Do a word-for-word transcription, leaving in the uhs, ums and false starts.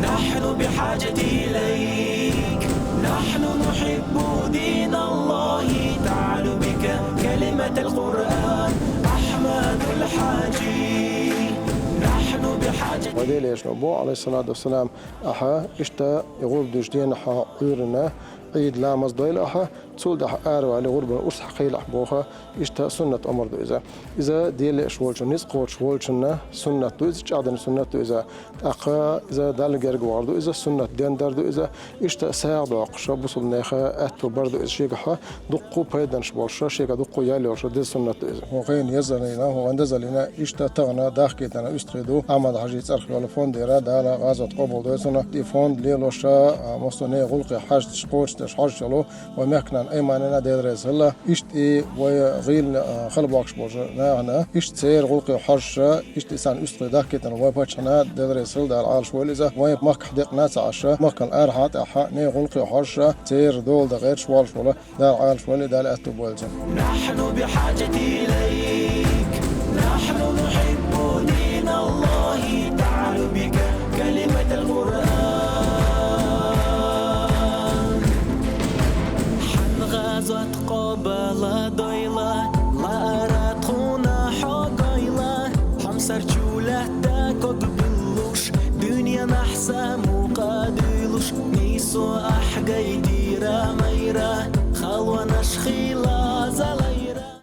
نحن بحاجة إليك. نحن نحب دين الله. تعال بك كلمة القرآن. أحمد الحاجي. نحن بحاجة. Вай Делан Элчано бо, алейхиссалату вассалам, ахьа иштта и гӀурба дуьйцу дийнахьа Ӏуьйранна Ӏийд ламаз дойла ахьа, цул тӀаьхьа аравале гӀурбан урс хьакхийла ахьа боху, иштта суннат омра ду иза. Иза Дела лууш волчун, ницкъ кхочуш волчунна суннат ду иза, чӀагӀдина суннат ду иза. ТӀаккха иза Далла герга вахар ду иза, суннат ден дар ду иза. Иштта сагӀа доккхуш бусулба нехан аьтту бар ду иза, шегахьа дуккха пайданаш болуш, шега дуккха ял йолуш деза суннат ду иза. ХӀокхуьнан езалина, хӀокхуьнан дезалина, иштта тахана дахкийтина уьстагӀий ду Ахьмад-Хьажин цӀарах йолу фонд яра, Дала гӀазот къобал дойла цунах. И фонд лелош, а, массо а нехан гӀуллакхе хьаьжча, кхочушдеш хьожуш йолу вай мехкан нана Айманина Дела реза хила. Иштта и вай гӀийла, а, хала бохкуш болчу нахана, иштта церан гӀуллакхе хьожуш, иштта и царна уьстагӀий дахкийтина вай паччахьна Дела реза хила, Дала Ӏалаш войла иза. Вайн махкахь декъна а ца Ӏаш, махкана арахьа а тӀаьхьа нехан гӀуллакхе хьожуш, церан дола дан гӀерташ волуш волу Дала Ӏалаш войла, Дала аьтту бойла цунна. نحن بحاجة إليك. نحن نحب دين الله. تعال بك كلمة القرآن. Хьан гӀазот къобал дойла, лаара тхуна хьо гойла. Хьомсарчу лаьтта ког буьллуш, дуьненахь самукъа дуьйлуш, нийсо